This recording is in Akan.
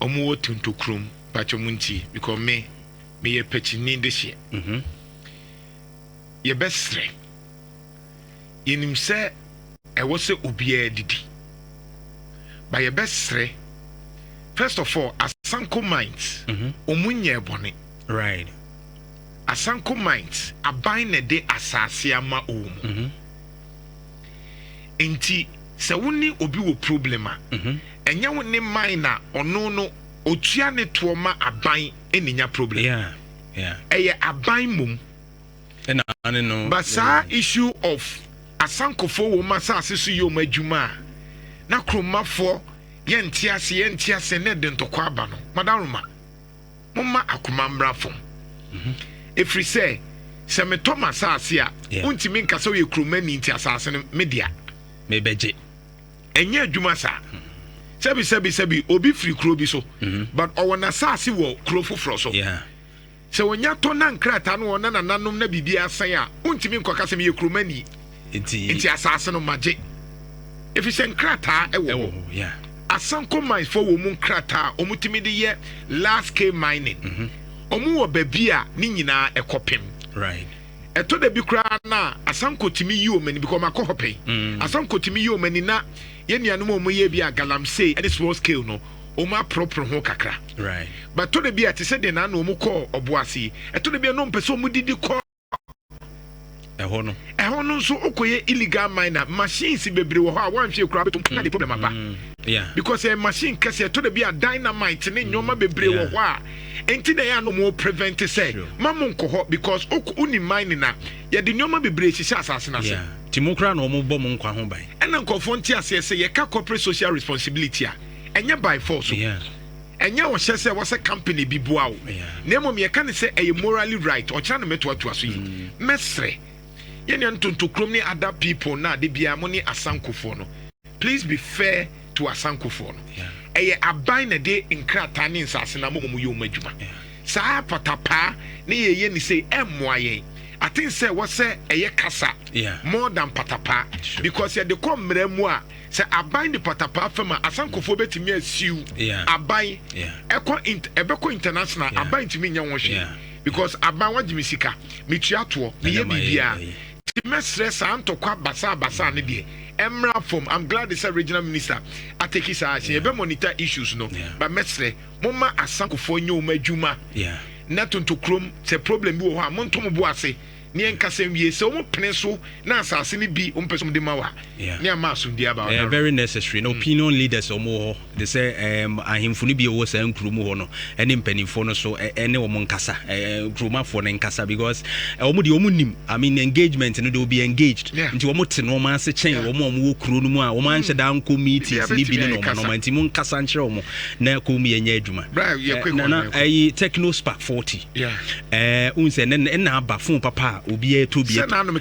Ɔmo wɔ Tontokurom, patwɛ mu ntie, because me meyɛ pakyini de hyeɛ. Yɛbɛsrɛ, yɛnim sɛ ɛwɔ sɛ obiara didi ba. Yɛbɛsrɛ, first of all, Asanko Mines, ɔmo nyɛ bɔne. Asanko Mines, aban na de asase ama ɔwɔ mu. Nti sɛ wo ne obi wɔ problem a, ɛnyɛ wo ne mine na ɔno no otua ne toɔ ma aban ɛna nya problem. Ɛyɛ aban mom. Ɛna ane no. But saa issue of Asankofoɔ wɔ mu asase so yɛ ɔmo adwuma a na kuromafoɔ yɛnte ase, yɛnte ase, ne de ntɔkwa aba no, madaroma, momma akoma mmra fam, ɛfiri sɛ metɔ ma asase a, wontumi nka sɛ woyɛ kuromani nti asase no medea. Mebɛgye. Ɛnyɛ adwuma saa. Sɛbi, sɛbi, sɛbi, obi firi kuro bi so, but ɔwɔ n'asase wɔ kuro foforɔ so. Sɛ wɔnya tɔ na nkrataa no wɔ na nananom na biribi asan a, wontumi nkɔka sɛ meyɛ kuromani nti nti asase no magye, ɛfiri sɛ nkrataa ɛwɔ ɛwɔ hɔ. Hɔ, yeah. Asanko Mines fo wɔ mu nkrataa a ɔmutumi de yɛ large scale mining. Ɔmo wɔ baabi a ne nyinaa ɛkɔpem. Ɛtɔ da bi koraa na Asanko tumi yi wɔn ani, because ɔmo akɔ hɔ pɛn. Asanko tumi yi wɔn ani na yɛn nuanom a wɔn yɛ bi a galamsey ɛne small scale no, wɔn aporoporo ho kakra. But ɛtɔ da bi a, te sɛ deɛ naanu wɔn kɔɔ Ɔboase yi, ɛtɔ da bi a no mpɛ sɛ wɔn didi kɔ ɛhɔ no. Ɛhɔ no nso wokɔyɛ illegal miner, machines bebree wɔ hɔ a wɔanhwɛ kura bɛtum na de problem aba. Because machine kɛseɛ, ɛtɔ da bi a dynamite ne nneɛma bebree wɔ hɔ a, nti na ɛyɛ a no mo prevent sɛ ma mo nkɔ hɔ, because woni mining na yɛde nneɛma bebree hyehyɛ asase no ase. Nti mo koraa na ɔmo bɔ mo nkwa ho ban. Ɛna nkɔfoɔ nte aseɛ sɛ yɛka corporate social responsibility a, ɛnyɛ by force o. Ɛnyɛ ɔhyɛ sɛ wɔsɛ company bi boa wo, na mmom yɛka ne sɛ ɛyɛ morally right. Ɔkyerɛ no mɛtoatoa so yi, mɛsrɛ yɛnua ntontokurom ne other people na ade biara mo ne Asankofoɔ no, please be fair to Asankofoɔ no. Ɛyɛ aban na de nkrataa ne nsase na mo mo yɛ wɔn adwuma. Saa patapaa ne yɛyɛ ne sɛ ɛmmoa yɛn aten sɛ wɔsɛ ɛyɛ kasa more than patapaa, because yɛde kɔ mmerɛ mu a, sɛ aban de patapaa fam a, Asankofoɔ bɛtumi a sue aban. Ɛkɔ ɛbɛkɔ international. Aban ntumi nyɛ wɔn hwee because aban wagye me sika, metua toɔ, meyɛ Ɛnɛ ma yɛ- biribiara. ɛyɛ. Nti mɛsrɛ, saa ntɔkwa basabasa ne deɛ ɛmmra fam. I'm glad sɛ regional minister a take saa ahyɛ, yɛbɛ monitor issues no. But mɛsrɛ, momma Asankofoɔ nyɛ wɔn adwuma na Tontokurom sɛ problem bi wɔ hɔ a, monto mo bo ase ne yɛnkasa nwie. Sɛ wɔn pene so na asase no bi wɔn pɛ sɛ wɔn de ma wa ne ama asomdue aba. Very necessary na opinion leaders ɔmo wɔ hɔ de sɛ ahemfo no bi a ɛwɔ saa nkuro mu hɔ no ɛne mpanimfoɔ no so ɛne wɔn nkasa, nkuromafoɔ no nkasa, because wɔn deɛ wɔn nim, I mean, engagement no, they will be engaged. Nti wɔn te nneɛma ase kyɛn wɔn a wɔn wɔ kuro no mu a wɔn anhyɛ da nkɔ meetings ne bi ne Biribiara bɛtumi nneɛma ayɛ kasa. nneɛma. Nti mo nkasa nkyerɛ wɔn na kɔn mu yɛ nyɛ adwuma. Bra, yɛ quick one, Nana, yɛ quick. ɛyi Tecno Spark 40. N sɛ ɛnna aba phone papa a obiara tɔ bi. Sɛ nanom